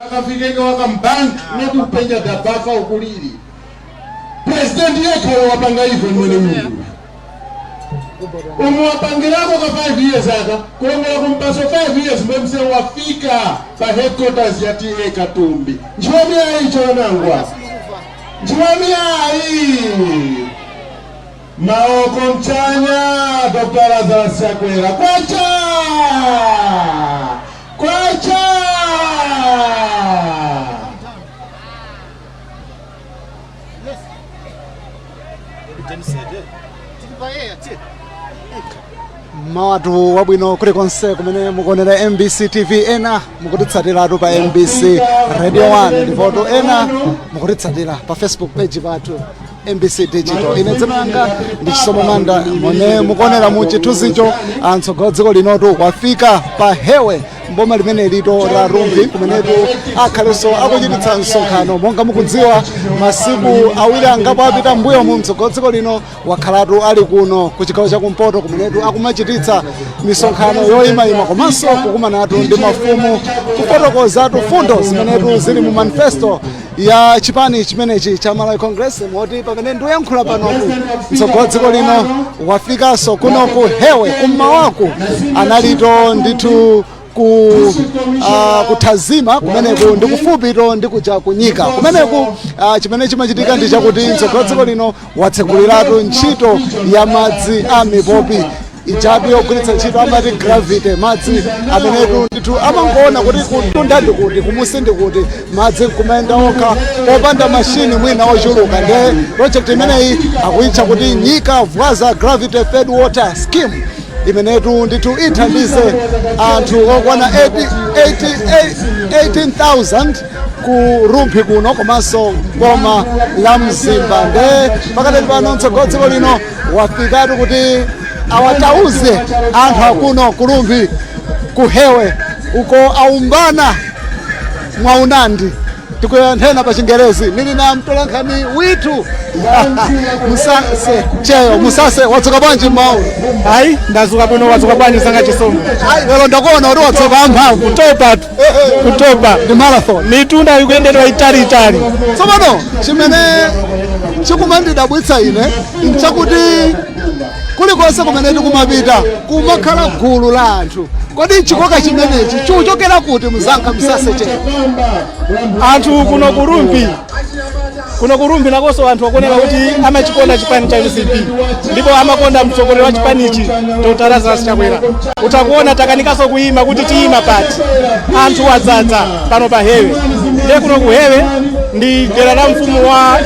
Akafikeke wakambanki nokupenya dabafa ukulili president yekha wapanga ivo mwene uyu umuwapangirako ka 5 years aka kulongera kumpaso 5 years mbemse wafika pa headquarters ya TA Katumbi. Nchiwamiayi chonangwa, nchiwamiayi maoko mchanya. Dr. Lazarus Chakwera, kwacha kwacha! Mawatu wabwino kulikonse kumene mukuonera MBC TV. Ena mukutitsatiratu pa MBC Radio 1, ndipotu ena mukutitsatira pa Facebook page pathu, MBC Digital. Ine dzina langa ndi Chisomo Manda. Mone mukuonera mu chithunzicho, mtsogoleri dziko linotu wafika pa Hewe, mboma limene lito la Rumphi, kumenetu akhalenso akuchititsa msonkhano. Monga mukudziwa, masiku 2 angapo apita mbuyo mu, mtsogoleri dziko lino wakhalatu ali kuno ku chigawo chakumpoto, kumenetu akumachititsa misonkhano yoyimayima komanso kukumanatu ndi mafumu, kufotokozatu fundo zimenetu zili mu manifesto ya chipani chimenechi cha Malawi Congress. Moti pamene ndikuyankhula panoku, mtsogoleri dziko lino wafikanso kuno ku Hewe. Kummawaku analito ndithu ku kuThazima kumeneku ndi kufupito ndi kuja kuNyika kumeneku. Chimene chimachitika ndi chakuti mtsogoleri dziko lino watseguliratu ntchito ya madzi a mipopi ijatu yogwiritsa ntchito amati gravity, madzi amenetu ndithu amangoona kuti kutunda ndikuti, kumusi ndikuti, madzi nkumayenda okha popanda mashini mwina ochuluka. Nde project imeneyi akuyitcha kuti Nyika Vwaza Gravity Fed Water Scheme, imenetu ndithu ithandize anthu okwana 18,000 ku Rumphi kuno komanso boma la Mzimba. Nde pakati pano mtsogoleri dziko lino wafikatu kuti awatauze anthu akuno ku Rumphi, kuHewe uko aumbana mwaunandi. Tikuyanthena pa Chingerezi, nili na mtolankhani withu Musase Cheyo. Musase, wadzuka bwanji mmawu? Hayi, ndazuka bwino. Wadzuka bwanji, sanga Chisomo? Ayi, lero ndakuona kuti wadzuka amphamvu. Kutopa tu, kutopa. Ndi marathon. Mitunda ikuyendedwa itali itali. Tsopano chimene chikumandidabwitsa ine nchakuti kulikonse kumene tikumapita kumakhala gulu la anthu. Kodi chikoka chimenechi chikuchokera kuti, mzanga Msase Cheyo? Anthu kuno kuRumphi, kuno kuRumphi nakonso anthu akuoneka kuti amachikonda chipani cha MCP ndipo amakonda mtsogoleri wa chipanichi, Dr. Lazarus Chakwera. Utakuona takanikaso kuyima kuti tiyima pati, anthu adzadza pano pa Hewe. Ndiye kuno kuHewe ndi dera la mfumu wa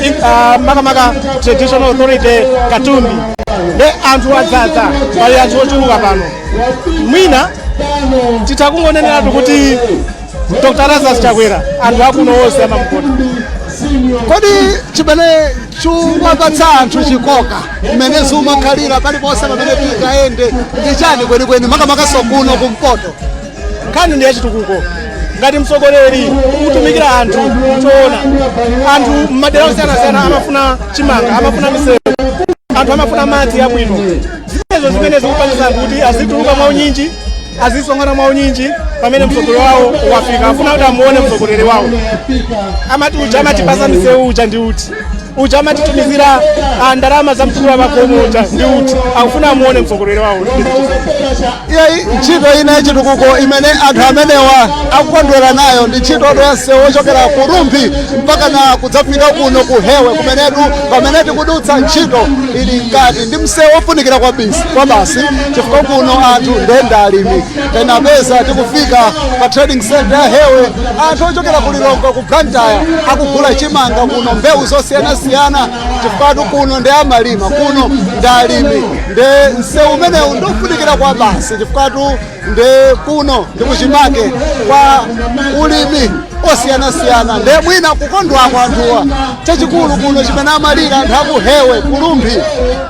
makamaka Traditional Authority Katumbi, nde anthu adzadza, pali anthu ochuluka pano. Mwina titakungoneneratu kuti Dr. Lazarus Chakwera anthu akuno onse amamukonda. Kodi chimene chimapatsa anthu chikoka mmene zimakhalira paliponse pamene tikayende ndi chani kwenikweni, makamakaso kuno kumpoto? Nkhani ndi yachitukuko. Ngati mtsogoleri ukutumikira anthu choona, anthu mmadera osiyanasiyana amafuna chimanga, amafuna misewu, anthu amafuna madzi abwino. Zimenezo zimene zikupangisa anthu kuti azituluka mwaunyinji, azisonkhana mwaunyinji pamene mtsogoleri wawo wafika. Afuna kuti amuone mtsogoleri wawo. Amati uja amatipasa misewu uja ndi uti, uja amatitumizira ndalama za mtukula pakhomo uja ndi uti? Akufuna amuone mtsogoleri wawo. Iyayi, ntchito ina yachitukuko imene anthu amenewa akukondwera nayo ndi ntchito ya msewu wochokera ku Rumphi mpaka na kudzafika kuno ku Hewe, kumenetu pamene tikudutsa ntchito ili mkati. Ndi msewu wofunikira kwa basi, chifukwa kuno anthu ndenda alimi. Tenapeza tikufika pa trading center ya Hewe, anthu ochokera ku Lilongwe, ku Blantyre akugula chimanga kuno, mbewu zosiyanasiyana, chifukwa kuno ndi amalima, kuno ndi alimi. Nde msewu umenewu ndofunikira kwa basi, chifukwa ndi kuno ndi kuchimake kwa ulimi osiyanasiyana. Nde mwina kukondwako anthuwa, chachikulu kuno chimene amalira anthu akuHewe, kuRumphi,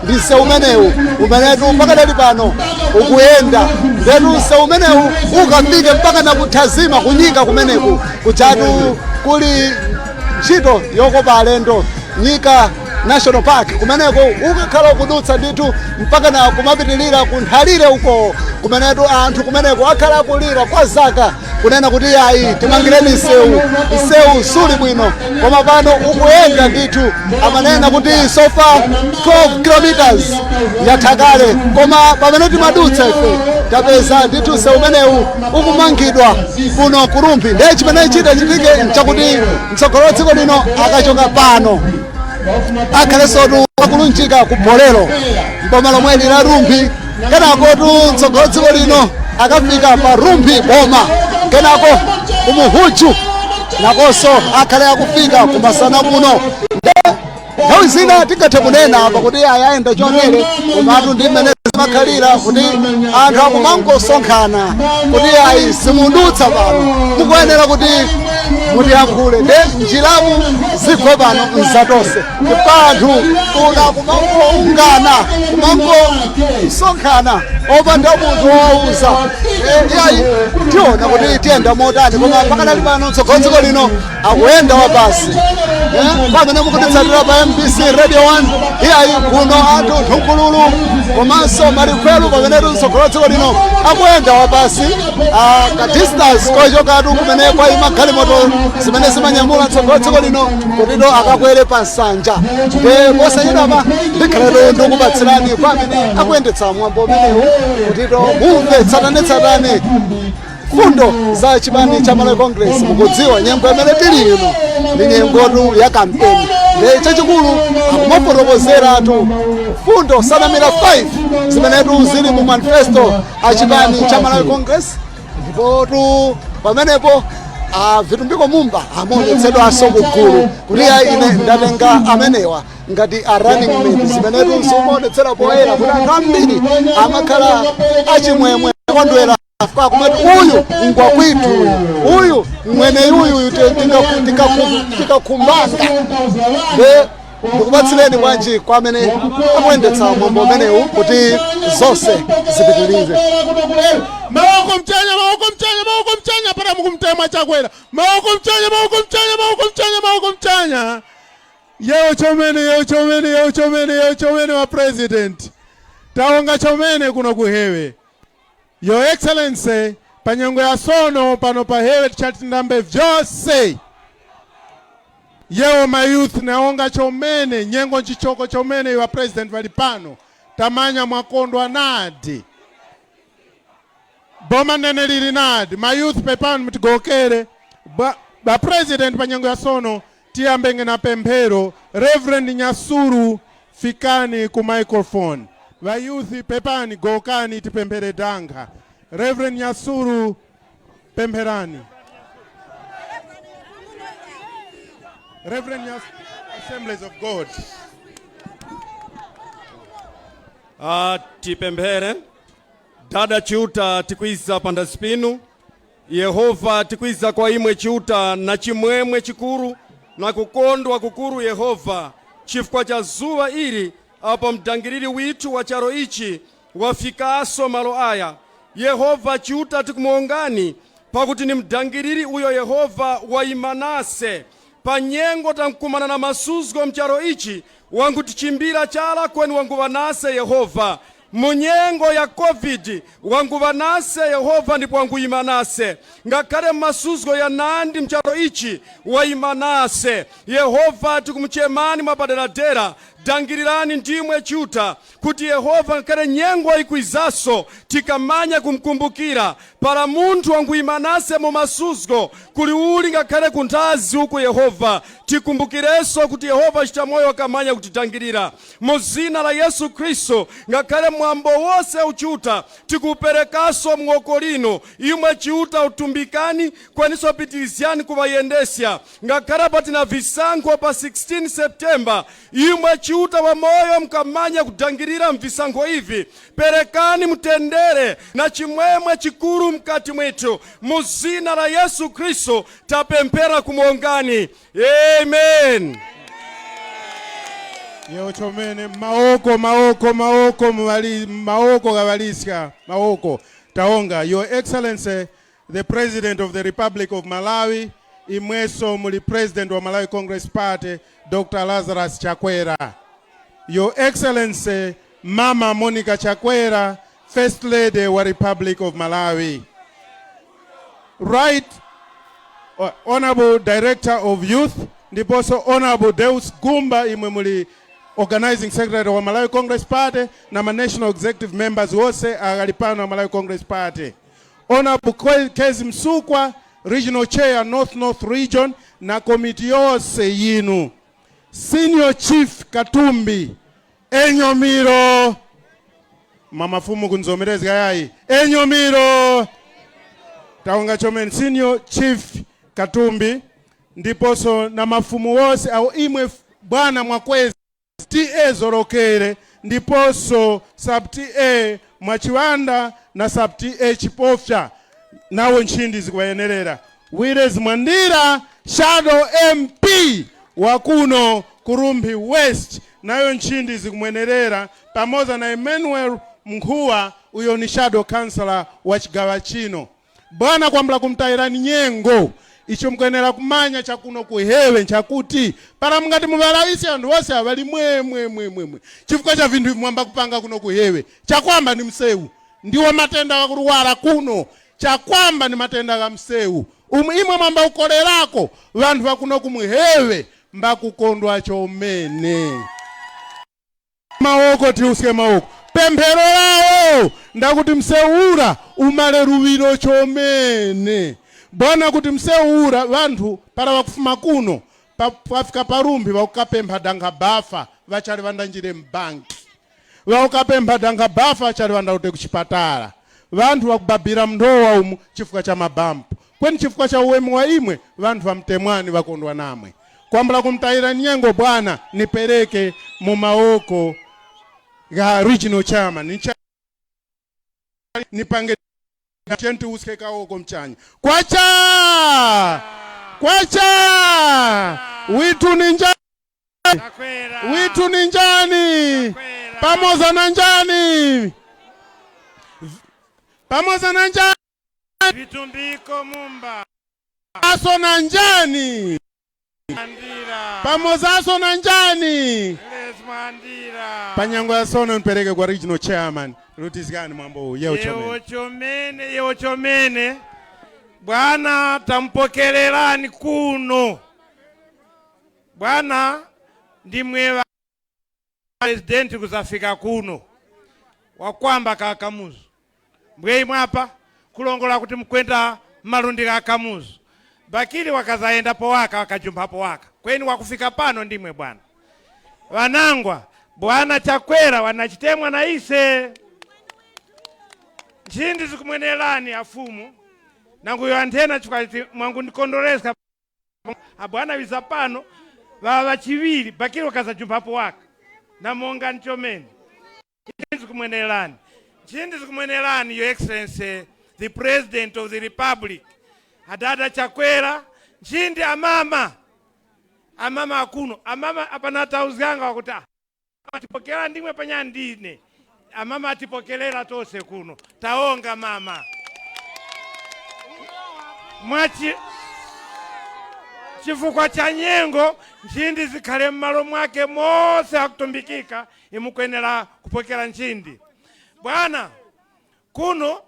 ndi msewu umenewu umenetu pakadali pano ukuyenda. Ndetu msewu umenewu ukafike mpaka na kuThazima, kuNyika kumeneku kuchatu kuli ntchito yokopa alendo, Nyika National Park kumeneko, ukakhala ukudutsa ndithu mpaka na kumapitilira ku Nthalire uko, kumenetu anthu kumeneko akhala akulira kwa zaka. Kunena kuti ayi, timangireni msewu, msewu suli bwino, koma pano ukuyenda ndithu. Amanena kuti so far 12 kilometers yatha kale, koma pamene timadutsa ife tapeza ndithu msewu umenewu ukumangidwa kuno ku Rumphi. Ndiye chimene chita chitike nchakuti mtsogoleri wa dziko lino akachoka pano akhalensotu akulunjika ku Bolero mboma lomweli la Rumphi. Kenakotu mtsogoleri wa dziko lino akafika pa Rumphi boma, kenako kumuhuju nakonso akhale akufika kumasana kuno. Nthawi zina tingathe kunena apa kuti ayayenda chotere, komatu ndi mmene zimakhalira kuti anthu akumangosonkhana kuti ayi, simudutsa pano, mukuyenera kuti mutiyankhule. Nde njiramu zigwe pano nzatonse, chifukwa anthu kuna kumangoungana, kumangosonkhana opanda munthu wowauza. Iyayi, tiona kuti tiyenda motani, koma pakanali pano mtsogoleri dziko lino akuyenda wapasi. Pamene mukutitsatira pa MBC Radio 1, iyayi, kuno anthu nthungululu komanso malikhweru, pamene mtsogoleri dziko lino akuyenda wapasi ka distance kochokatu kumene kwayima galimoto zimene zimanyamula mtsogoleri dziko lino kutito akakwere pa nsanja. Nde posachedwapa ndikhaletu ndikupatsirani kwa amene akuyendetsa mwambo umenewu kutito mumve tsatanetsatane fundo za chipani cha Malawi Congress. Mukudziwa nyengo imene tili ino ndi nyengotu ya kampeni, ndi chachikulu akumafotokozeratu fundo sanamira 5 zimenetu zili mu manifesto a chipani cha Malawi Congress. Ndipotu pamenepo a Vitumbiko Mumba amaonetsedwanso kugulu kuti ya, ine ndatenga amenewa ngati a running mate, zimenetu zimaonetsera poyera kuti anthu ambiri amakhala achimwemwe, kondwera akumati uyu ngwakwithu, uyu uyu mwene uyu tikakhumbanga. Nde ndikupatsireni bwanji kwa amene akuyendetsa mwambo umenewu kuti zonse zipitirize. Maoko mchanya, maoko mchanya, maoko mchanya, para mukumtema Chakwera. Maoko mchanya, maoko mchanya, maoko mchanya, maoko mchanya. Yewo chomene, yewo chomene, yewo chomene, yewo chomene wa president. Taonga chomene kuno kuhewe. Your Excellency, panyengo ya sono pano pa Hewe tichatindambe vyose. Yewo ma youth naonga chomene, nyengo nchichoko chomene wa president vali pano. Tamanya mwakondwa nadi. Boma nene lili nadi. Ma youth pepani mutigokere. Ba president panyengo ya sono tiyambenge na pemphero. Reverend Nyasuru, fikani ku microphone. Va youth pepani, gokani tipemphere dankha. Reverend Nyasuru, pempherani. Reverend Nyasuru, Assemblies of God. Tipemphere. Dada Chiuta, tikwiza pandazi pinu. Yehova, tikwiza kwa imwe Chiuta na chimwemwe chikuru na kukondwa kukuru, Yehova, chifukwa cha zuwa ili apo mdangiriri withu wa charo ichi wafikaso malo aya. Yehova Chiuta, tikumuongani pakuti ni mdangiriri uyo Yehova waimanase pa nyengo tankumana na masuzgo mcharo ichi, wangutichimbira chala kweni wanguvanase. Yehova, munyengo ya COVID wanguvanase Yehova, ndipo wanguyimanase. Ngakhale mmasuzgo ya nandi mcharo ichi wayimanase. Yehova, tikumuchemani mwapaderadera, dangirirani ndimwe Chiuta kuti Yehova ngakhale nyengo ikwizaso tikamanya kumkumbukira para munthu wanguyimanase mu masuzgo kuli uli ngakhale kunthazi uku. Yehova, tikumbukirenso kuti Yehova chita moyo akamanya kutidangirira mu zina la Yesu Khristu. Ngakhale mwambo wonse uchiuta tikuperekaso mwoko lino, imwe Chiuta utumbikani kweniso pitirizani kuvayendesya. Ngakhale patina visankho pa 16 September, imwe Chiuta wa moyo mkamanya kudangirira mvisankho ivi, perekani mtendere na chimwemwe chikulu mkati mwithu. Mu zina la Yesu Khristu tapemphera kumuongani, amen. Yewo chomene, maoko, maoko, maoko, muvali, maoko kavalisya maoko. Taonga, Your Excellency the President of the Republic of Malawi, imweso muli President wa Malawi Congress Party, Dr. Lazarus Chakwera. Your Excellency Mama Monica Chakwera, First Lady wa Republic of Malawi. Right Honorable Director of Youth, ndiponso Honorable Deus Gumba, imwe muli organizing secretary wa Malawi Congress Party, na ma national executive members wonse akali pano wa Malawi Congress Party. Honorable Kezi Msukwa, regional chair North North Region, na komiti yonse yinu. Senior Chief Katumbi, enyomiro mamafumu kunzomerezga yayi enyomiro taonga chomene. Senior Chief Katumbi ndiponso na mafumu wonse awo, imwe bwana Mwakwezi, TA Zorokere, ndiponso sub TA Mwachiwanda na sub TA Chipofya, nawo nchindi zikuwayenerera. Wires Mwandira, shadow MP wakuno ku Rumphi West, nayo nchindi zikumwenerera, pamoja na Emmanuel Mkhuwa, uyo ni shadow councillor wa chigawa chino. Bwana, kwambula kumtayirani nyengo, icho mkuyenera kumanya chakuno kuhewe nchakuti para mungati muvalayisi anthu wonse avali mwemwemwemwe chifukwa cha vinthu mwamba kupanga kuno kuhewe. Chakwamba ni msewu, ndiwo matenda wakulwala kuno. Chakwamba ni matenda ka msewu umu imwe mwamba ukolerako vanthu vakuno kumuhewe mbakukondwa chomene. Maoko tiuske maoko, pemphero lawo ndakuti msewura umale ruwiro chomene, bwana, kuti msewura vanthu para vakufuma kuno pafika parumbi vakukapempha danga bafa vachali vandanjire mbanki, vakukapempha danga bafa vachali vandakute kuchipatala. Vanthu vakubabira mndowa umu chifukwa cha mabampu kweni, chifukwa cha uwemu wa imwe vanthu vamtemwani vakondwa namwe. Kwambula kumtayira nyengo, bwana, nipereke mu maoko ga regional chairman. Nipange chenti uske kaoko mchanya. Kwacha kwacha, witu ni njani, witu ni njani, pamoja na njani, pamoja na njani. Vitumbiko Mumba. Aso na njani. Mwandira. Pamozaso na njani. Les Mwandira. Panyango ya sono nipeleke kwa regional chairman lutizikani mwambo yeo chomene. Yewo chomene, yewo chomene, bwana, tampokelelani kuno, bwana. Ndimwe president kuzafika kuno wakwamba kakamuzu mbwei mwapa kulongola kuti mkwenda malundika akamuzu bakili wakazaenda powaka wakajumba powaka kweni wakufika pano ndimwe bwana. Wanangwa bwana Chakwera wanachitemwa na ise nchindi zikumwenelani afumu nanguyo antena chikwati mwangu ndikondolesa abwana wiza pano vava vachivili bakili wakazajumbapo waka namonga nchomene. Nchindi zikumwenelani, nchindi zikumwenelani, Your Excellency the President of the Republic adada Chakwera. Nchindi amama, amama akuno, amama apana tauzanga wakuti "Ah, atipokera ndimwe panyandine." Amama atipokelera tose kuno, taonga mama mwachi. Chifukwa cha nyengo, nchindi zikhale m'malo mwake mose akutumbikika imukwenera kupokera nchindi, bwana. Kuno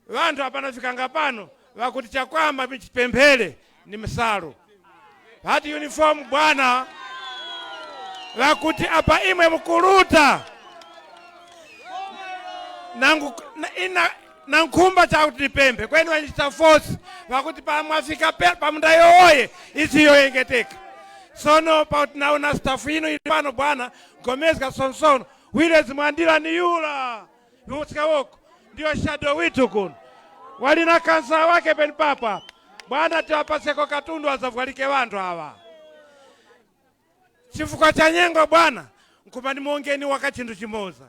vanthu apanafikanga pano vakuti chakwamba michipemphere ni msalo pati uniform, bwana, vakuti apa imwe mukuluta nangu na, ina nankhumba chakuti nipemphe kweni wanchita force vakuti pamwafika pamunda yowoye isiyoyengeteka sono pauti naona staff ino ili pano, bwana Gomez Sonsono Wilezi Mwandira ni yula viusikawoko ndiyo shadow witu kuno walina kansa wake peni papo apa, bwana, tiwapaseko katundu azavwalike wanthu awa chifukwa cha nyengo. Bwana, nkupa ndimuongeni waka chinthu chimoza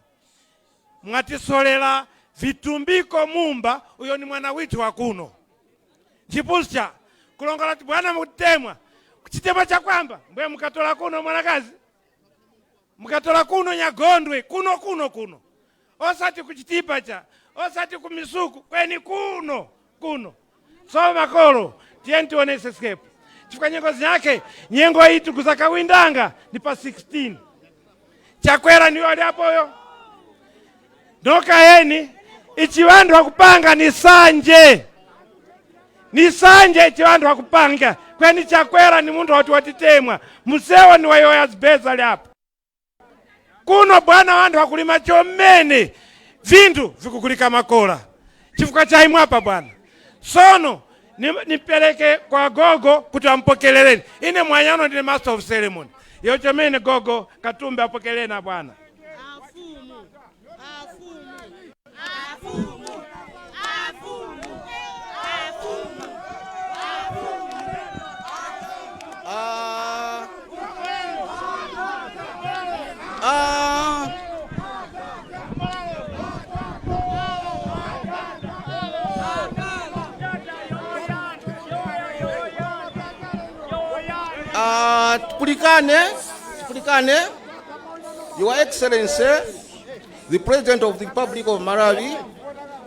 mwatisolera Vitumbiko Mumba, uyo ni mwana withu wakuno chipusha kulongola ti bwana mukutemwa kuchitemwa chakwamba mbwe mukatola kuno mwanakazi mukatola kuno Nyagondwe kuno kuno kuno osati kuchitipa cha osati kumisuku kweni kuno kuno. So makolo, tiye tionese step chifukwa nyengo zake nyengo itu kuzakawindanga ni pa 16. Chakwera niyo ali apoyo nokaheni ichi vandu vakupanga ni sanje. Ni sanje ichi vanthu akupanga kweni Chakwera ni munthu wati watitemwa musewa ni wayoya zibeza ali apo kuno bwana wanthu akulima chomene vinthu vikukulika makola chifukwa cha imwe apa bwana. Sono nipereke kwa gogo kuti ampokeleleni. Ine mwanyano ndine master of ceremony. Yo chomene gogo Katumbe apokeleni na bwana. Tupulikane, tupulikane. Your Excellency, the President of the Republic of Malawi,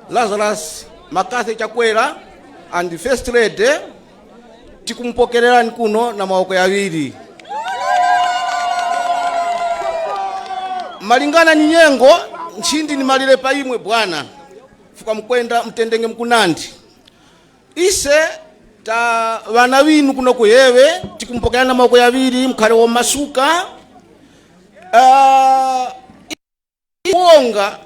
Lazarus McCarthy Chakwera, and the First Lady, tikumpokererani kuno na maoko yawiri. Malingana ni nyengo, nchindi ni malile pa imwe bwana, fuka mkwenda mtendenge mkunandi. Ise ta wana winu kuno kuyewe, tikumpokerana na maoko yawiri, mkhale wa masuka. Kuonga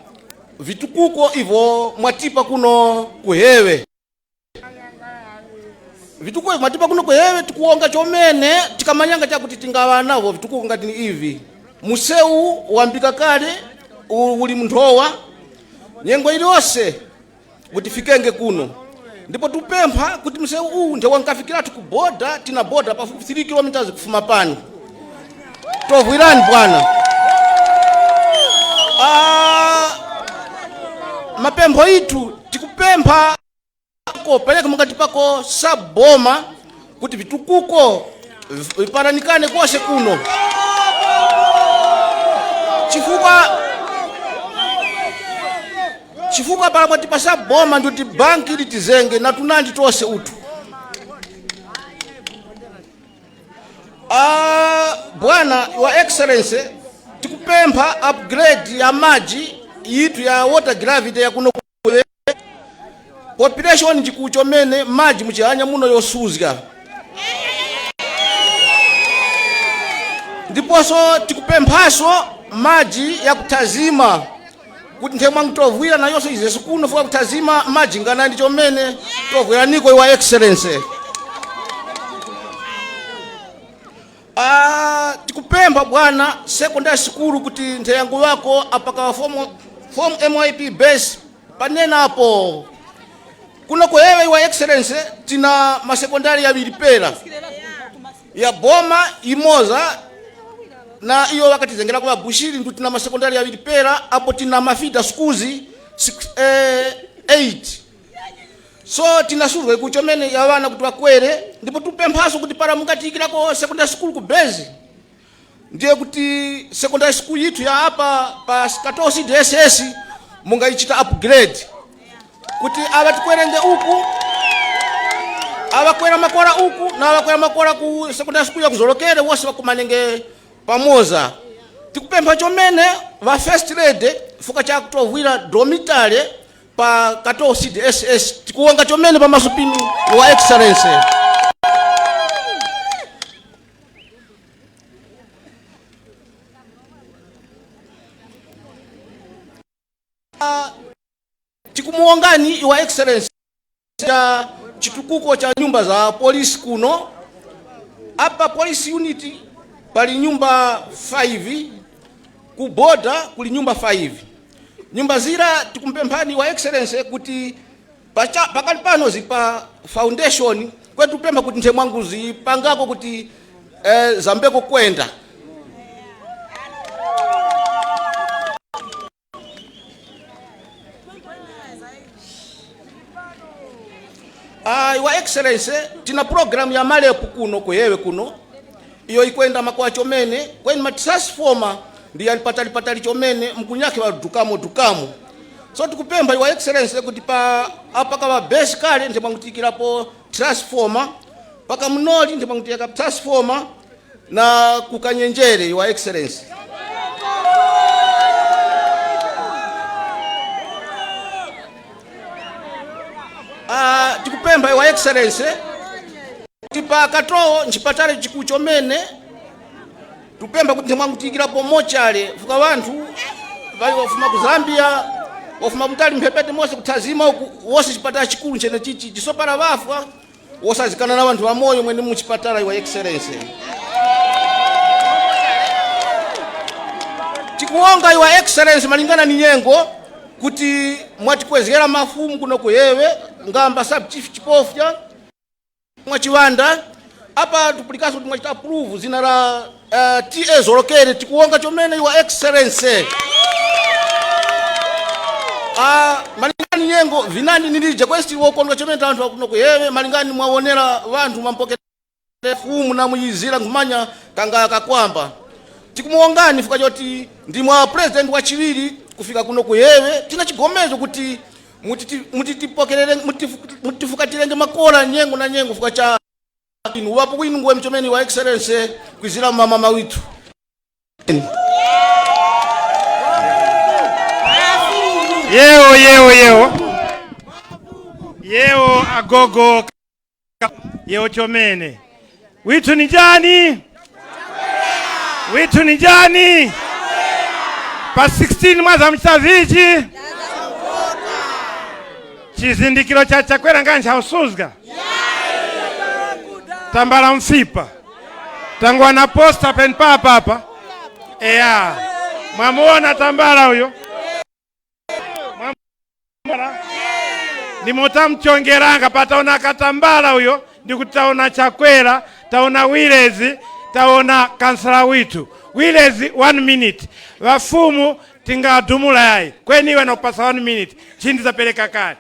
vitukuko ivo mwatipa kuno kuhewe. Vitukuko ivo mwatipa kuno kuhewe, tikuonga chomene, tikamanyanga chakuti tingawa navo vitukuko ngati ni ivi. Museu wambika kale, uli mndowa, nyengo iliyonse kuti fikenge kuno. Ndipo tupempha kuti mseu uwu ndiwo wankafikiratu ku boda, tina boda pafupi 3 kilometers kufuma pano. Tovwirani bwana. Mapempho itu tikupempha ko peleka mukati pako saboma kuti vitukuko viparanikane kose kuno. Chifukwa pala tipasa boma ndikuti banki litizenge na tunandi tose utu. Bwana Your Excellency, tikupempha upgrade ya maji yitu ya water gravity ya kuno kule. Population chikuchomene maji muchihanya muno yosuzga. Ndiponso tikupemphaso maji ya kutazima kuti nthemwa nkutovwira nayonso izesu kuno fuka kutazima maji nganandi chomene tovwira niko Your Excellency. Tikupempha bwana secondary school kuti nthengo wako apaka form MIP base panenapo. Kuno kuhewe Your Excellency tina masekondari yawiri pera ya boma imoza na iyo wakati zengera kwa Bushiri ndu tina masekondari yawiri pera apo tina mafida schools 8. So tina surwe kuchomene ya wana kuti wakwere ndipo tupemphaso kuti para mungatikirako secondary school ku base. Ndiye kuti secondary school yitu ya apa pa Katosi DSS mungaichita upgrade kuti aba tikwerenge uku abakwera makora uku na abakwera makora ku secondary school ya kuzolokere wose bakumanenge pamoza. Tikupempha chomene va first lady fuka cha kutovwira dormitory pa Katosi DSS tikuonga chomene pa masupinu wa Excellency. Tikumuongani Your Excellency cha chitukuko cha nyumba za polisi kuno. Apa police unit pali nyumba 5, ku border kuli nyumba 5. Nyumba zira tikumpemphani Your Excellency kuti pakali pano zipa foundation kwetu pempha kuti nthe mwangu zipangako kuti zambeko kwenda. Your Excellency, tina program ya malepu kuno kuyewe kuno iyo ikwenda makwa chomene kweni ma transformer ndi yalipatali patali chomene mkunyake wa dukamo dukamo. So tikupempha Your Excellency kuti pa apa kama base kale ndi mwangutikirapo transformer paka mnoli ndi mwangutikira transformer na kukanyenjere Your Excellency. Tikupempha, Your Excellency, kuti pa Katowo nchipatala chikulu chomene tupempha kuti mwangutiyikirapo mortuary, fuka wanthu vali wafuma ku Zambia, wafuma kutali mphepete monse kuthazima uku wonse, chipatala chikulu nchene chichi chisopala vafwa wosazikana na wanthu wamoyo mwene muchipatala, Your Excellency. Tikuwonga, Your Excellency, malingana ni nyengo kuti mwatikwezera mafumu kuno kuyewe ngamba sub chief Chipofya mwachiwanda apa tupulikaso kuti mwachita approve zina la TA Zolokere. Tikuwonga chomene, Your Excellency. Malingana ni nyengo vinani nilije kwesi wokondwa chomene anthu akuno kuyewe malingani mwaonera vanthu mwampokera fumu namuyizira nkumanya kanga kakwamba. Tikumuwongani fika choti ndi mwa president wachiwiri kufika kuno kuyewe. Tina chigomezo kuti mutitipokerere, mutifukatirenge makola nyengo na nyengo fuka cha inu wapo kwinu nguwe mchomeni wa Excellency kwizira mama witu. Yewo, yewo, yewo, yewo, agogo, yewo chomene. Withu ni njani? Withu ni njani? Pa 16 mwaza mchita vichi chizindikiro cha Chakwera ngani chausuzga tambala mfipa tangwa na posta pen papa apa. Eya, mwamuona tambala huyo Mwamuona? Nimutamchongeranga pataona katambala huyo ndikutaona Chakwera, taona Wilezi, taona kansala witu Wilezi. One minute, vafumu tingadumula yayi kweniwe nakupasa one minute chindi zapereka kale.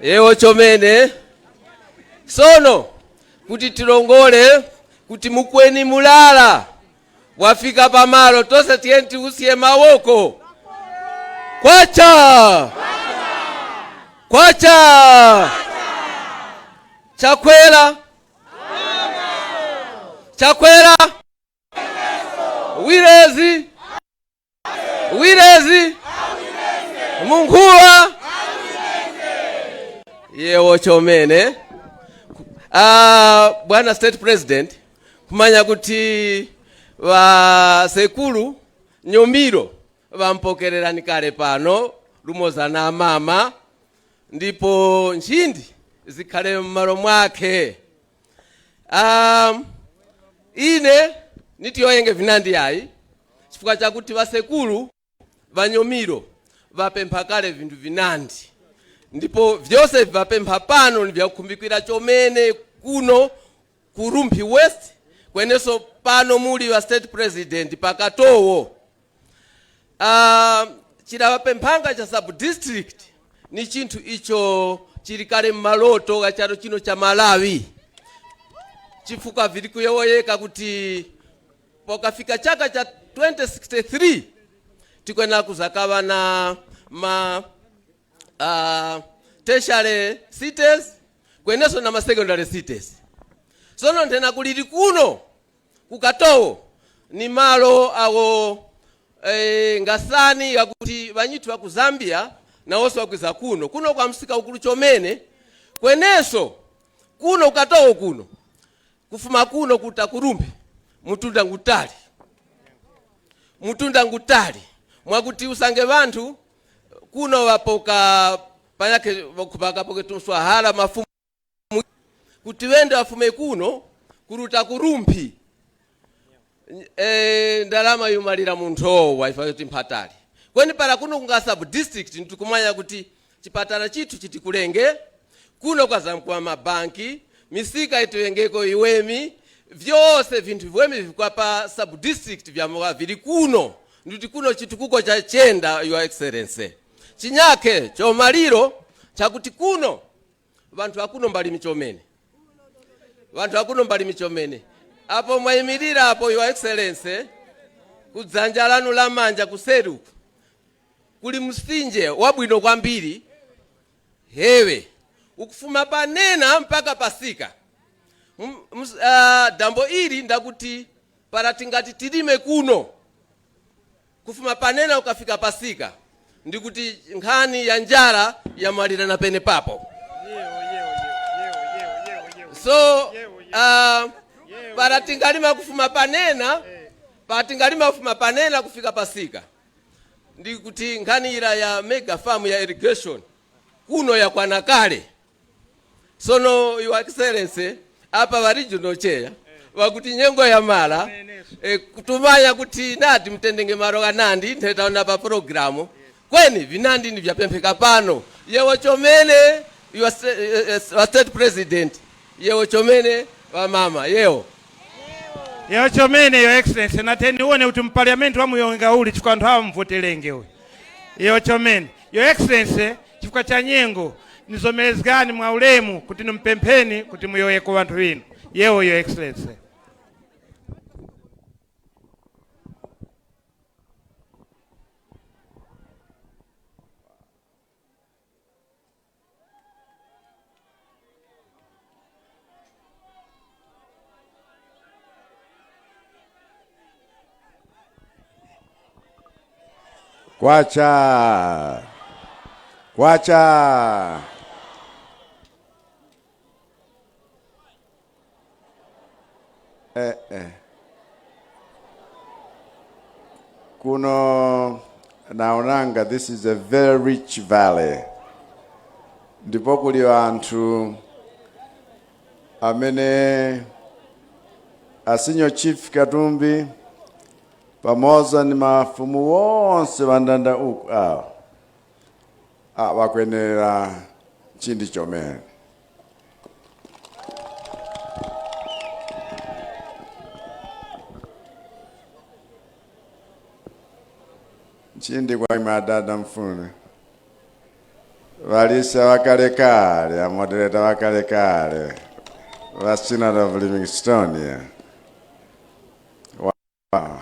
Yewo chomene. Sono kuti tilongole kuti mukweni mulala wafika pamalo tose, tiyeni tiusiye mawoko. Kwacha kwacha! Chakwera, Chakwera! Wirezi, Wirezi! Munguwa! Yewo chomene. Bwana State President, kumanya kuti vasekulu Nyomiro vampokererani kale pano lumoza na mama, ndipo nchindi zikhale m'malo mwake. Ine nitiyoyenge vinandi ayi chifukwa chakuti vasekulu vanyomiro vapempha kale vinthu vinandi, ndipo vyonse vapempha pano ni vyakukhumbikira chomene kuno ku Rumphi West, kwenenso pano muli wa State President pakatowo. Chidawapemphanga cha sub-district ni chinthu icho chili kale mmaloto ka chalo chino cha Malawi, chifukwa vili kuyowoyeka kuti pokafika chaka cha 2063 tikuyenera kuzakava na ma tertiary cities kwenenso na ma secondary cities. Sono nthena kulili kuno kukatowo ni malo awo ngasani yakuti vanyithu va ku Zambia nawonso wakwiza kuno kuno kwa msika ukulu chomene, kwenenso kuno kukatowo kuno kufuma kuno kuta kurumbi mutunda ngutali, mutunda ngutali mwakuti usange vanthu kuno vapoka panyake vakapoke tumswahala mafumu kuti wende wafume kuno kuruta kurumphi, ndalama yumalira munthowa ifa yoti mphatali kweni para kuno kunga sub district. Ntikumanya kuti chipatala chithu chitikulenge kuno kwazamkuwa mabanki, misika itiwengeko iwemi, vyose vinthu viwemi vikwa pa sub district vyamoka vili kuno, ndikuti kuno chitukuko cha chenda. Your Excellency, chinyake chomaliro chakuti kuno vanthu akuno mbalimi chomene, vanthu akuno mbalimi chomene. Apo mwayimirira apo, Your Excellency, kudzanja lanu lamanja kuseri uku kuli msinje wabwino kwambiri hewe ukufuma panena mpaka pasika. Dambo ili ndakuti para tingati tilime kuno kufuma panena ukafika pasika, ndikuti nkhani ya njala yamalira na pene papo. So para tingalima kufuma panena, para tingalima kufuma panena kufika pasika, ndikuti nkhani ila ya mega farm ya irrigation kuno yakwana kale. Sono, Your Excellency, apa va regional chair wakuti nyengo ya mala kutumanya kuti nati mtendenge malo kanandi nthetaona pa programu kweni vinandi ni vyapempheka pano. Yewo chomene, your state president, yewo chomene wa mama yewo. Yewo chomene, Your Excellency. Nate nione kuti mpaliamenti wamuyonga uli chifukwa anthu awa mvotelenge uyu. Yewo chomene, Your Excellency. Chifukwa cha nyengo, nizomerezgani mwa ulemu kuti nimpempheni kuti muyoyeko vanthu vino. Yewo, Your Excellency. Kwacha. Kwacha. Eh. Kuno naonanga this is a very rich valley. Ndipo kuli anthu amene a Senior Chief Katumbi pamodzi ndi mafumu wonse vandanda uku awa wakwenera chindi chomene. Nchindi kwa imwe adada mfune valisa vakalekale, a moderator vakalekale va Synod of Livingstonia. Wow.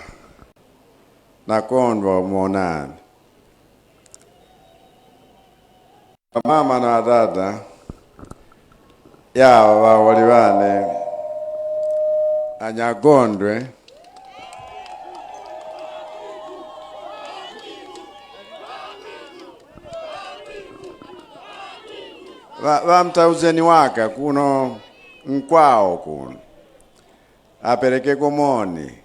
Nakondwa muonani mama na dada yawa vawali vane anyagondwe. Vamtauzeni waka kuno nkwawo kuno apereke komoni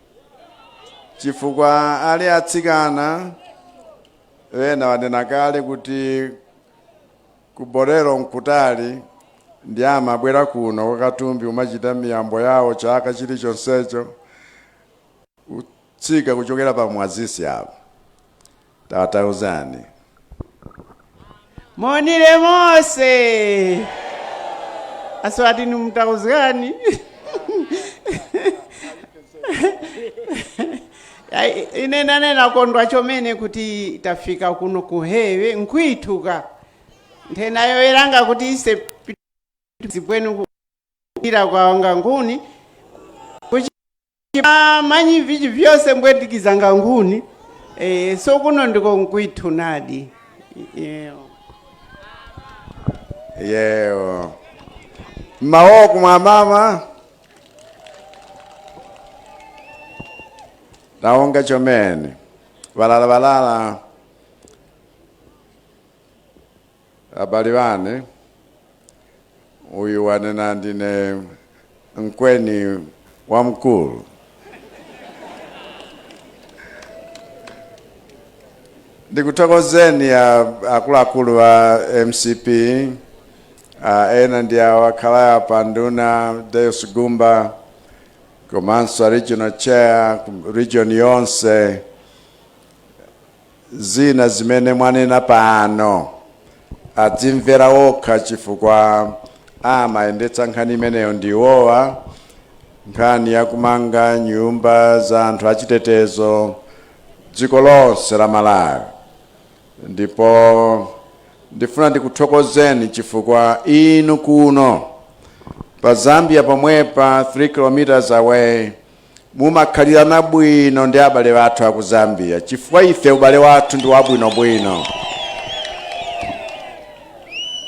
chifukwa ali atsikana wena wanena kale kuti kubolero nkutali, ndi amabwera kuno kwa Katumbi umachita miyambo yawo chaka chilichonsecho kutsika kuchokera pa Mwazisi apo. Tatauzani. Monire mose aswati ni mtauzgani. Ai, ine nane nakondwa chomene kuti tafika kuno kuhewe nkwituka nthenayo eranga kuti ise zipwenu kuira kwanga nguni manyi vichi vyose mbwetikizanga nguni so kuno ndiko nkwithu nadi. Yewo mawoku mwa mama taonga chomene valala valala abali vane uyu wanena ndine mkweni wa mkulu. Ndikuthokozeni akuluakulu wa MCP, ena ndi awo akhala apa, nduna Deus Gumba komanso regional chair region yonse. Zina zimene mwanena pano adzimvera okha chifukwa amayendetsa nkhani imeneyo ndiwowa, nkhani yakumanga nyumba za anthu achitetezo dziko lonse la Malawi. Ndipo ndifuna ndikuthokozeni chifukwa inu kuno pa Zambia pomwepa, 3 kilometers away, mumakhalirana bwino ndi abale athu aku Zambia chifukwa ife ubale wathu ndi wabwinobwino.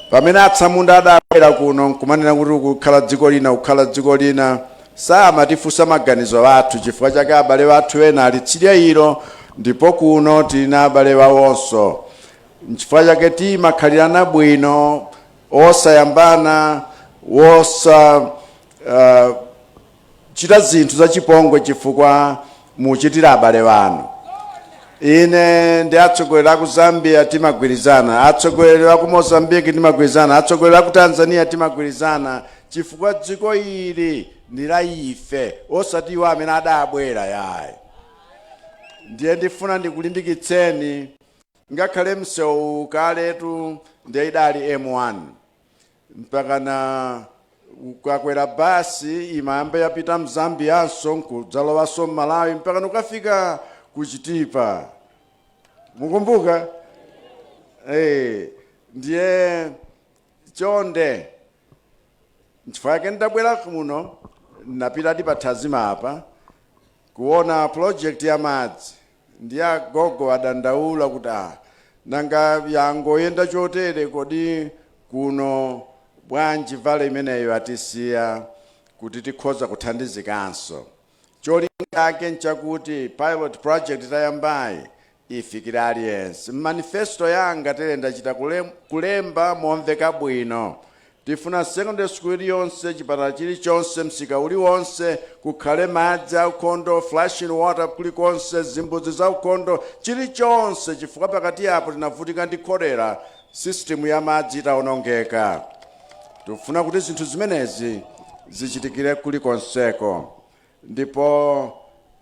Pamene atsamunda Era kuno nkumanena kuti kukhala dziko lina, kukhala dziko lina, samatifunsa maganizo athu. Chifukwa chake abale athu ena ali tsidya ilo, ndipo kuno tili na abale wawonso. Nchifukwa chake timakhalirana bwino, osayambana, wosa chita zinthu zachipongwe, chifukwa muchitira abale wanu. Ine ndi atsogoleri aku Zambia timagwirizana, atsogoleri aku Mozambique timagwirizana, atsogoleri aku Tanzania timagwirizana, chifukwa dziko ili ndi la ife, osati iwo amene adabwera yayi. Ndiye ndifuna ndikulimbikitseni. Ngakhale msewu kaletu ndiye idali M1, mpaka na ukakwera basi imayamba yapita mZambianso, nkudzalowanso mMalawi, mpaka nukafika kuChitipa. Mukumbuka? Ndiye chonde, nchifukwa chake ndabwera kuno. Napitadi pa Thazima apa kuona project ya madzi. Ndiye agogo adandaula kuti, "Ah, nanga yangoyenda chotere? Kodi kuno bwanji valley imeneyo atisiya kuti tikhoza kuthandizikanso?" Cholinga chake nchakuti pilot project tayambayi ifikire aliyense. Manifesto yanga tere ndachita kulemba momveka bwino. Tifuna secondary school iliyonse, chipatala chilichonse, msika uliwonse kukhale madzi aukhondo, flushing water kulikonse, zimbudzi zaukhondo, chilichonse, chifukwa pakati apo tinavutika ndi cholera, system ya madzi itawonongeka. Tikufuna kuti zinthu zimenezi zichitikire kulikonseko, ndipo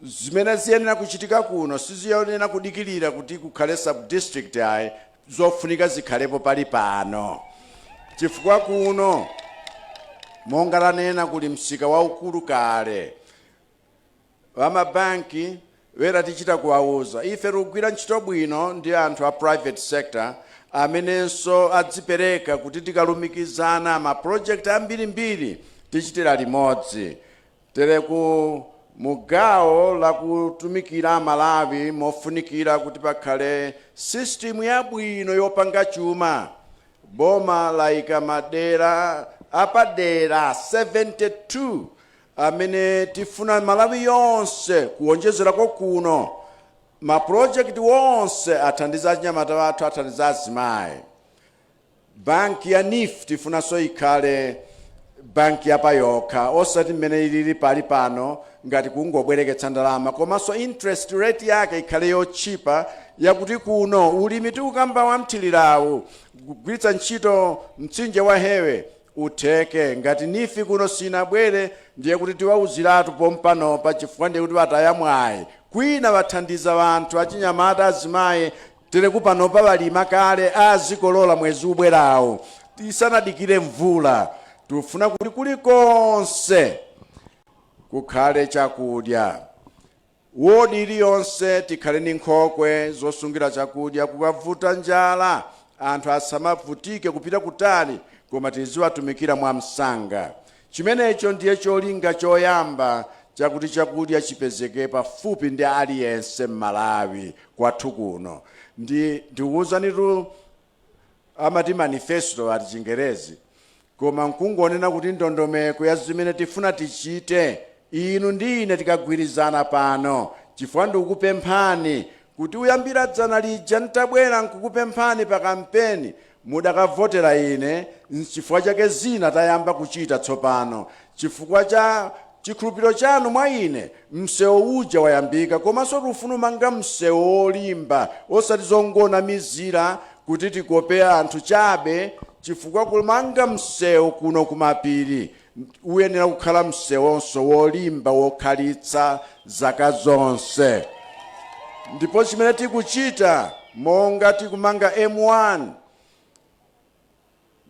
zimene ziyenera kuchitika kuno siziyenera kudikirira kuti kukhale sub-district ayi. Zofunika zikhalepo pali pano, chifukwa kuno, monga tanena, kuli msika waukulu kale. Vamabanki wera tichita kuwauza. Ife tikugwira ntchito bwino ndi anthu a private sector amenenso adzipereka kuti tikalumikizana ma project ambirimbiri tichitira limodzi. Tere ku mugawo lakutumikira Amalawi, mofunikira kuti pakhale system yabwino yopanga chuma. Boma layika madera apadera 72 amene tifuna Malawi yonse, kuwonjezerako kuno, mapulojekiti wonse athandiza achinyamata athu, athandiza azimayi. Banki ya NEEF tifunanso ikhale banki yapayokha, osati mmene ilili pali pano ngati kungobwereketsa ndalama, komanso interest rate yake ikhale yotchipa, yakuti kuno ulimi tikukamba wamthirirawu, kugwiritsa ntchito mtsinje wa Hewe, utheke. Ngati NEEF kuno sinabwere, ndiye kuti tiwauziratu pompanopa, chifukwa ndiye kuti wataya mwayi. Kwina wathandiza wanthu, achinyamata, azimayi. Tere kupanopa balima kale, azikolola mwezi ubwerawo, tisanadikire mvula. Tikufuna kuti kulikonse kukhale chakudya. Wodi iliyonse tikhale ndi nkhokwe zosungira chakudya. Kukavuta njala, anthu asamavutike kupita kutali, koma tiziwatumikira mwamsanga. Chimenecho ndiye cholinga choyamba, chakuti chakudya chipezeke pafupi ndi aliyense m'Malawi kwathu kuno. Ndi ndikuwuzanitu, amati manifesto ati Chingerezi, koma nkungonena kuti ndondomeko ya zimene tifuna tichite inu ndi ine tikagwirizana pano. Chifukwa ndikukupemphani kuti uyambira dzana lija ntabwera nkukupemphani pa kampeni, mudakavotera ine. Nchifukwa chake zina tayamba kuchita tsopano. Chifukwa cha chikhulupiriro chanu mwa ine, msewu uja wayambika, komanso tifuna umanga msewu wolimba, osati zongona mizira kuti tikope anthu chabe, chifukwa kumanga msewu kuno kumapiri uyenera kukhala msewonso wolimba, wokhalitsa zaka zonse. Ndipo chimene tikuchita, monga tikumanga M1,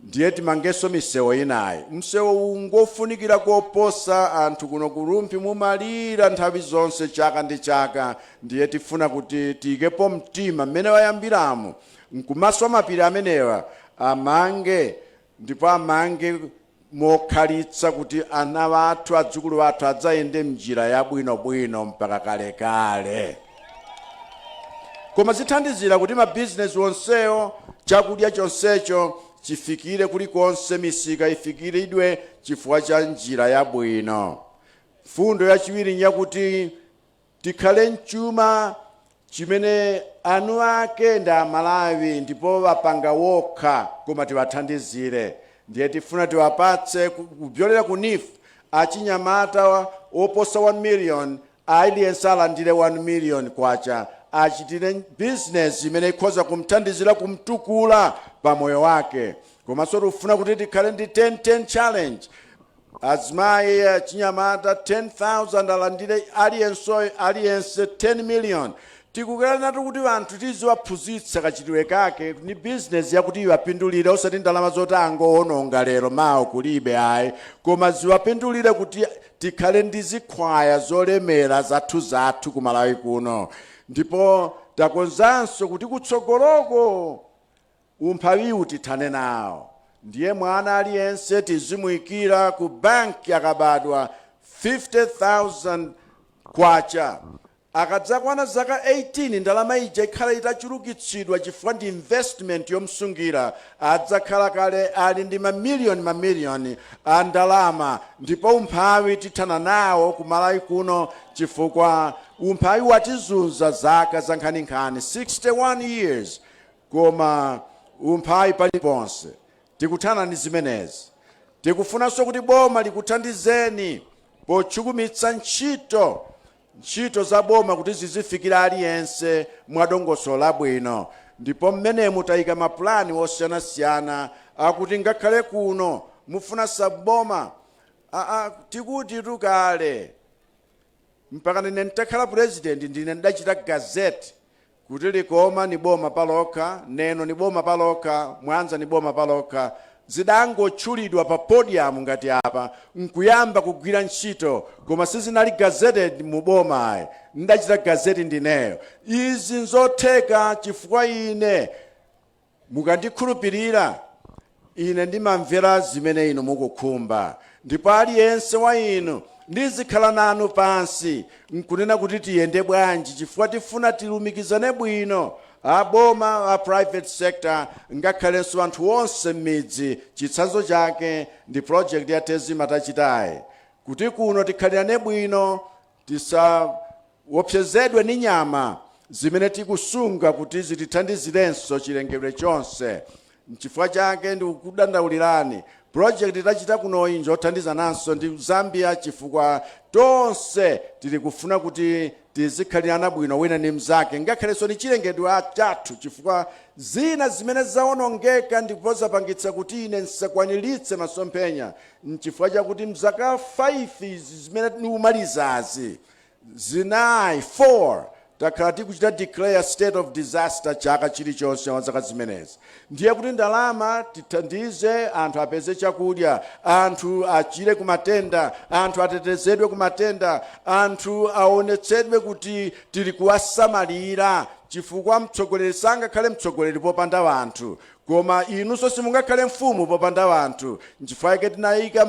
ndiye timangenso misewu inayi. Msewu ungofunikira koposa. Anthu kuno ku Rumphi mumalira nthawi zonse, chaka ndi chaka. Ndiye tifuna kuti tiyikepo mtima mmene wayambiramo nkumaswa mapiri amenewa, amange, ndipo amange mokhalitsa, kuti ana athu, adzukulu athu adzayende mnjira yabwinobwino mpaka kalekale. Koma zithandizira kuti mabizinesi onsewo, chakudya chonsecho. Chifikire kulikonse, misika ifikiridwe chifukwa cha njira yabwino. Fundo yachiwiri nyakuti tikhale mchuma chimene anu ake ndi Amalawi ndipo wapanga wokha, koma tiwathandizire. Ndiye tifuna tiwapatse kupyolera ku NEEF achinyamata oposa 1 million, aliyense alandire 1 million kwacha, achitire business imene ikhoza kumthandizira kumtukula pa moyo wake. Komanso tikufuna kuti tikhale ndi 10-10 challenge. Azimayi, achinyamata 10,000 alandire aliyense aliyense 10 million. Tikukhala natu kuti anthu tiziwaphunzitsa kachitidwe kake ni business yakuti iwapindulire, osati ndalama zoti angowononga lero mawa kulibe, ayi, koma ziwapindulire kuti tikhale ndi zikhwaya zolemera zathu zathu ku Malawi kuno. Ndipo takonzanso kuti kutsogoloko umphawiwu tithane nawo. Ndiye mwana aliyense tizimuyikira ku banki akabadwa 50,000 kwacha. Akadzakwana zaka 18, ndalama ija ikhala itachulukitsidwa chifukwa ndi investment yomsungira. Adzakhala kale ali ndi mamiliyoni mamiliyoni a ndalama, ndipo umphawi tithana nawo ku Malawi kuno, chifukwa umphawi watizunza zaka za nkhaninkhani, 61 years, koma umphawi paliponse. Tikuthana ndi zimenezi. Tikufunanso kuti boma likuthandizeni pochukumitsa ntchito za boma kuti zizifikira aliyense mwadongosolo labwino. Ndipo mmenemu tayika mapulani osiyanasiyana akuti ngakhale kuno mufuna saboma. Tikuti tukale mpaka ndine nditakhala president, ndine ndidachita gazette kuti Likoma ni boma palokha, Neno ni boma palokha, Mwanza ni boma palokha. Zidangotchulidwa pa podium ngati apa nkuyamba kugwira ntchito, koma sizinali gazetted mu boma, ayi. Ndachita gazette ndineyo. Izi nzotheka chifukwa ine mukandikhulupirira, ine ndimamvera zimene inu mukukhumba, ndipo aliyense wa inu ndizikhala nanu pansi nkunena kuti tiyende bwanji, chifukwa tifuna tilumikizane bwino aboma, a private sector, ngakhalenso anthu onse m'midzi. Chitsanzo chake ndi project ya Tezima tachitayi, kuti kuno tikhalirane bwino, tisaopsezedwe ni nyama zimene tikusunga kuti zitithandizirenso chilengedwe chonse. Nchifukwa chake ndikukudandaulirani, project tachita kunoyi njothandizananso ndi Zambia, chifukwa tonse tili kufuna kuti tizikhalirana bwino wina ndi mnzake, ngakhalenso ni chilengedwe chathu, chifukwa zina zimene zawonongeka ndipo zapangitsa kuti ine nsakwaniritse masomphenya nchifukwa chakuti mzaka 5 izi zimene tikumalizazi, zinayi, 4, takhala tikuchita declare state of disaster chaka chilichonse wa zaka zimenezi. Ndiye kuti ndalama tithandize anthu apeze chakudya, anthu achire kumatenda, anthu atetezedwe kumatenda, anthu aonetsedwe kuti tili kuwasamalira, chifukwa mtsogoleri sangakhale mtsogoleri popanda anthu, koma inunso simungakhale mfumu popanda anthu. Nchifukwa chake tinayika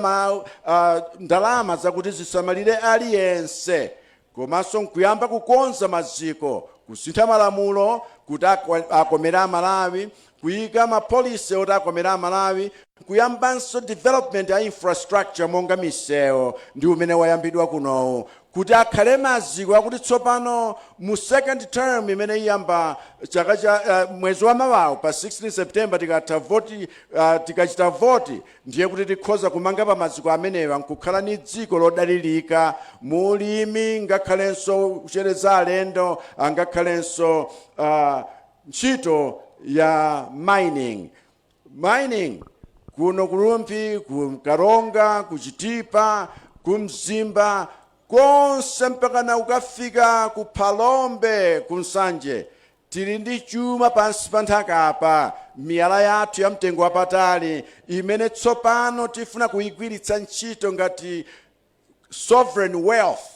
ndalama zakuti zisamalire aliyense, komanso nkuyamba kukonza maziko, kusintha malamulo kuti akomere Amalawi, kuyika ma policy oti akomere Amalawi, kuyambanso development ya infrastructure monga misewu ndi umene wayambidwa kunowu, kuti akhale maziko akuti tsopano mu second term imene iyamba chaka cha mwezi wa mawawu pa 16 September, tikatha voti, tikachita voti, ndiye kuti tikhoza kumanga pa maziko amenewa nkukhala ni dziko lodalirika mulimi, ngakhalenso kuchereza alendo, angakhalenso ntchito ya mining. Mining kuno ku Rumphi, ku Karonga, ku Chitipa, ku Mzimba, konse mpakana ukafika ku Phalombe, ku Nsanje, tili ndi chuma pansi pa nthaka apa, miyala yathu ya mtengo wapatali imene tsopano tifuna kuyigwiritsa ntchito ngati sovereign wealth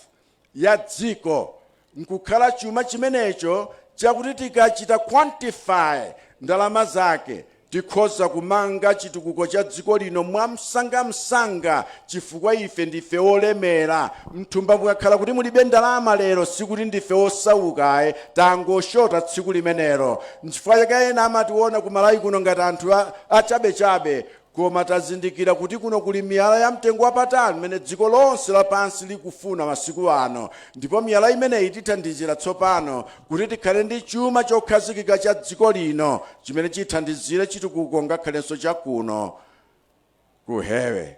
ya dziko, nkukhala chuma chimenecho chakuti tikachita quantify ndalama zake Tikhoza kumanga chitukuko cha dziko lino mwamsangamsanga chifukwa ife ndife olemera. Mthumba mukakhala kuti mulibe ndalama lero, sikuti ndife osauka ayi, tangoshota tsiku limenelo. Nchifukwa chake ena amationa ku Malawi kuno ngati anthu achabechabe, koma tazindikira kuti kuno kuli miyala ya mtengo wapatali imene dziko lonse lapansi likufuna masiku ano, ndipo miyala imeneyi itithandizira tsopano kuti tikhale ndi chuma chokhazikika cha dziko lino chimene chithandizire chitukuko ngakhalenso chakuno ku Hewe.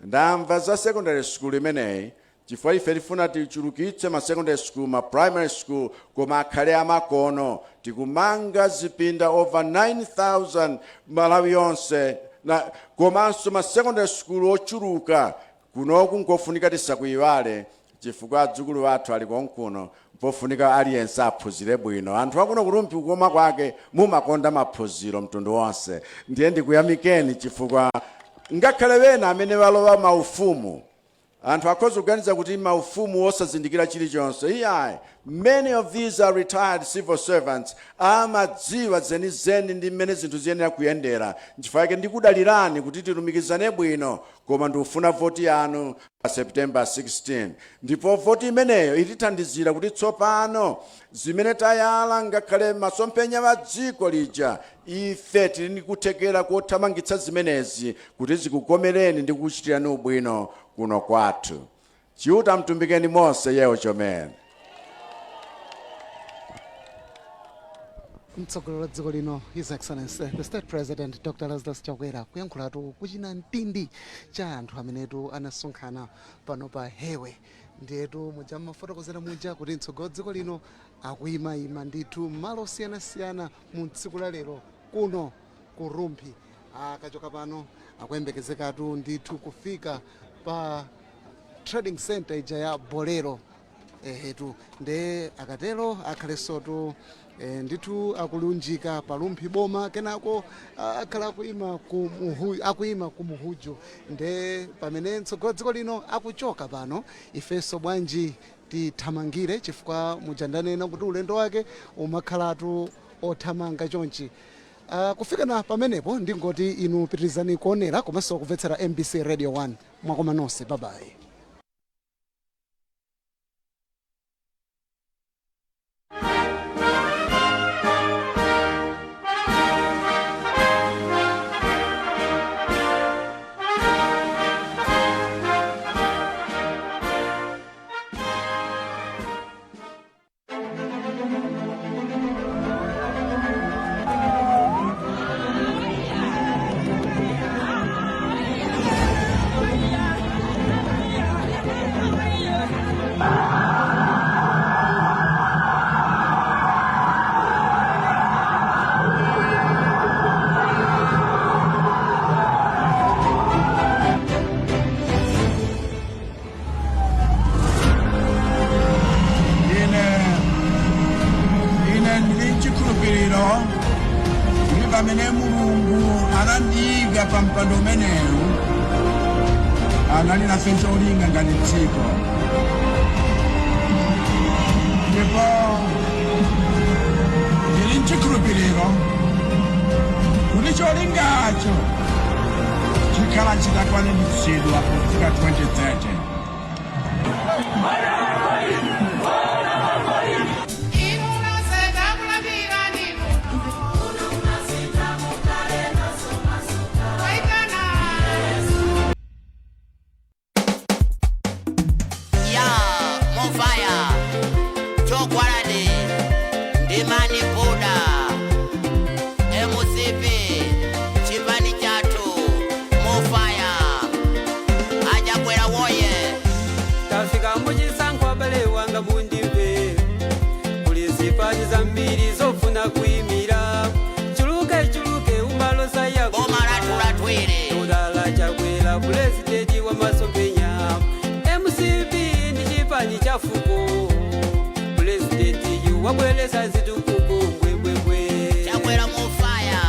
Ndamva za secondary school imeneyi, chifukwa ife tifuna tichulukitse ma secondary school, ma primary school, koma akhale amakono. Tikumanga zipinda over 9000 Malawi yonse na komanso ma secondary school ochuluka. Kunoku nkofunika tisakuyiwale, chifukwa adzukulu athu ali konkuno. Pofunika aliyense aphunzire bwino. Anthu akuno ku Rumphi, kukoma kwake mumakonda maphunziro mtundu wonse. Ndiye ndikuyamikeni chifukwa ngakhale wena amene walowa maufumu, anthu akhoza kuganiza kuti maufumu osazindikira chilichonse. Iyayi, many of these are retired civil servants, amadziwa zenizeni ndi mmene zinthu ziyenera kuyendera. Nchifukwa chake ndikudalirani kuti tilumikizane bwino, koma ndikufuna voti yanu pa September 16, ndipo voti imeneyo itithandizira kuti tsopano zimene tayala, ngakhale masomphenya wa dziko lija, ife tili ndi kuthekera kothamangitsa zimenezi kuti zikukomereni ndi kukuchitirani ubwino kuno kwathu. Chiuta mtumbikeni monse yewo chomene. Mtsogoleri wa dziko lino, His Excellency the State President Dr Lazarus Chakwera, kuyankhulatu kuchina mtindi cha anthu amenetu anasonkhana pano pa Hewe. Ndiyetu muja mmafotokozera muja kuti mtsogoleri wa dziko lino akuyimayima ndithu malo osiyanasiyana mu tsiku la lero kuno ku Rumphi. Akachoka pano akuyembekezekatu ndithu kufika pa trading center ija ya Bolero. Ehetu, nde akatero akhalesotu ndithu akulunjika pa Rumphi boma, kenako akhala akuyima ku Muhuju. Nde pamene mtsogoleri dziko lino akuchoka pano, ifenso bwanji tithamangire, chifukwa muja ndanena kuti ulendo wake umakhalatu othamanga chonchi. Kufika na pamenepo ndingoti inu pitirizani kuonera komanso kumvetsera MBC Radio 1. Mwakoma nonse, bye bye. Ine ndili chikhulupiriro kuti pamene Mulungu anandiyika pa mpando umenewu, anali nafe cholinga ngati dziko, ndipo ndili mchikhulupiriro kuti cholingacho chikhala chitakwaniritsidwa pofika 2030. Ya mofaya chogwalani ndimani buda MCP chipani chathu mofaya achakwera woye. Tafika muchisankho, abale wanga mundimve. Kuli zipani zambiri zofuna kuyimira, chuluke chuluke umaloza yako. Boma lathu latwiri. Tudala Chakwera, pulezidenti wa masomphenya. MCP ndi chipani cha fuko, pulezidenti yu wabweresa zitukuko mbwembwembwe. Chakwera mofaya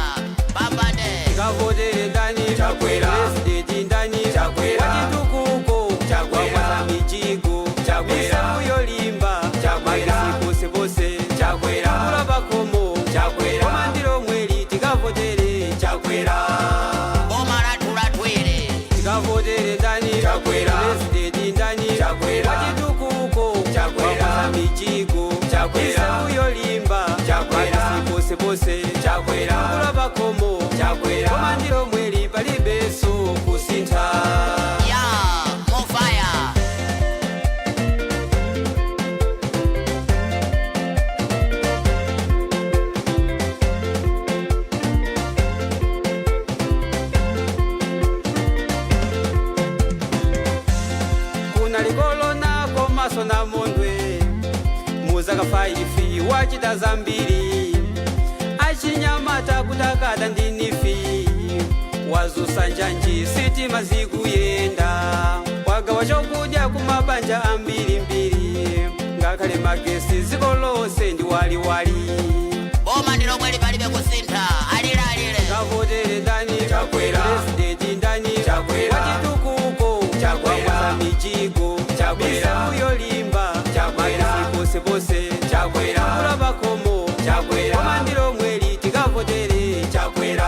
pambane. Tikavotere ndani? Chakwera. Pulezidenti ndani? Chakwera. Wachitukuko. Chakwera. Wakwasa mijigo. Chakwera. Misewu yolimba. Chakwera. Magesi posepose. Chakwera. Kula pakomo. Chakwera. Koma ndilo mweli tikavotere. komanso namondwe muzaka 5 wachita zambiri achinyamata kutakata ndi nifi wazusa njanji sitima zikuyenda wagawa chokudya kumabanja ambirimbiri ngakhale magesi dziko lonse ndi waliwali. Boma ndi lomwe lipalibe kusintha, alile alile. Kavotere ndani? Chakwera. President ndani? Chakwera. Wachitukuko? Chakwera. Wakweza mijigo? Chakwera. Misewu yolimba? Chakwera. Magesi posepose? Chakwera. Kula pakomo? Chakwera. Boma ndilo mweli, tikavotere Chakwera.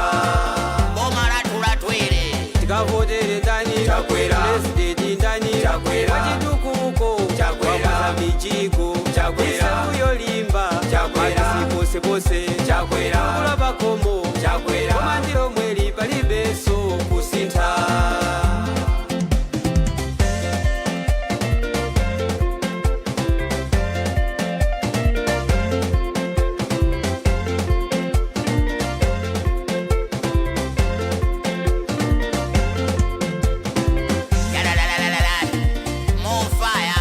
Boma lathu latwere. Tikavotere ndani? Chakwera. President ndani? Chakwera. Wachitukuko? Chakwera. Wakweza mijigo? Chakwera. Misewu yolimba? Chakwera. Magesi posepose? Chakwera. Kula pakomo? Chakwera. Boma ndilo mweli, palibenso kusintha. Yalalalalala. Mofaya.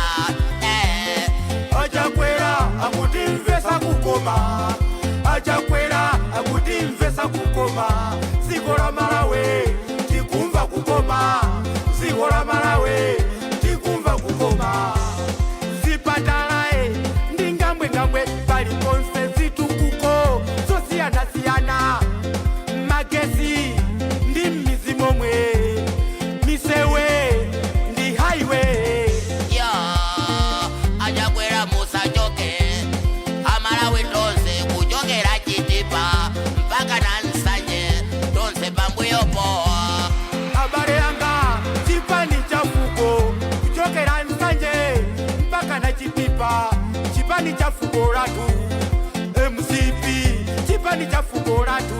Eh. Achakwera akutimvesa kukoma, Achakwera akutimvesa kukoma, dziko la Malawi tikumva kukoma, dziko la Malawi tikumva kukoma. Zipatala ndi ngambwengambwe paliponse, zitukuko zosiyanasiyana, magesi ndi m'mizi momwe, misewe ndi highway. Ya, Achakwera musachoke. Amalawi tonse kuchokera Chitipa mpaka na Nsanje, tonse pambuyopo. Abale anga, chipani cha fuko, kuchokera Nsanje mpaka na Chitipa, chipani cha fuko latu MCP, chipani cha fuko latu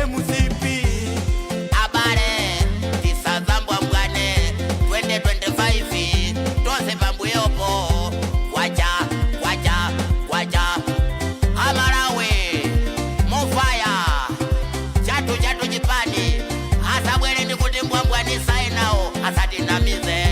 MCP. Abale, tisazambwambwane 2025, tonse pambuyopo. Kwacha kwacha kwacha. Amalawi, mofaya, chatu chatu chipani. Asabwere ndi kuti mbwambwanisa enawo, asatinamize,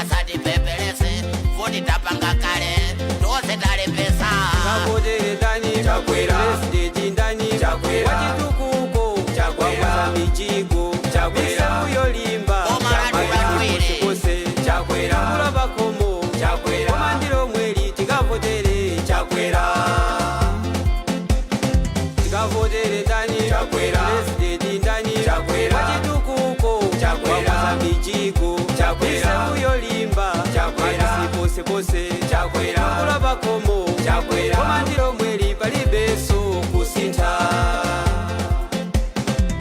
asatipepelese, voti tapanga kale, tonse talepesa. Kavotere ndani? Chakwera. President ndani? Chakwera. Wachitukuko? Chakwera. Wakweza mijigo? Chakwera. Misewu yolimba? Boma lathu latwere. Posepose? Chakwera. Kula pakomo? Chakwera. Boma ndilo mweli, tikavotere Chakwera. Tikavotere ndani? Chakwera. President ndani? Chakwera. Wachitukuko? Chakwera. Wakweza mijigo? Chakwera. Misewu yolimba? Chakwera. Magesi posepose? Chakwera. Kula pakomo? Chakwera. Boma ndilo mweli, palibenso kusintha.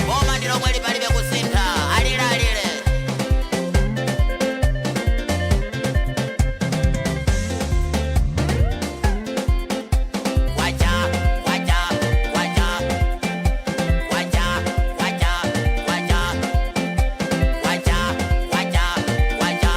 Boma ndilo mweli, palibe kusintha, alile alile. Kwacha kwacha kwacha kwacha kwacha kwacha kwacha kwacha kwacha.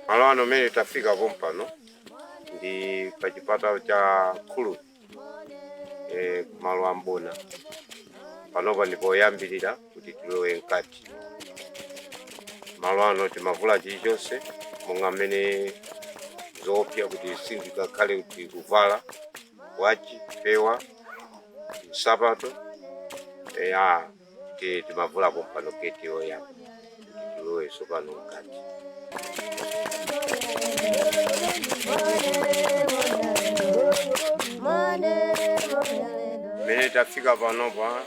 Malo ano mene tafika pompano ndi pa chipatala cha Khulupi, kumalo ambona. Panopa ndipoyambirira kuti tilowe mkati. Malo ano timavula chilichonse monga mmene zoopsa kuti sindikakhale kuti kuvala wachi, pewa, nsapato, eya, timavula pompano geti yoyamba kuti tilowe sopano mkati. Mmene tafika panopa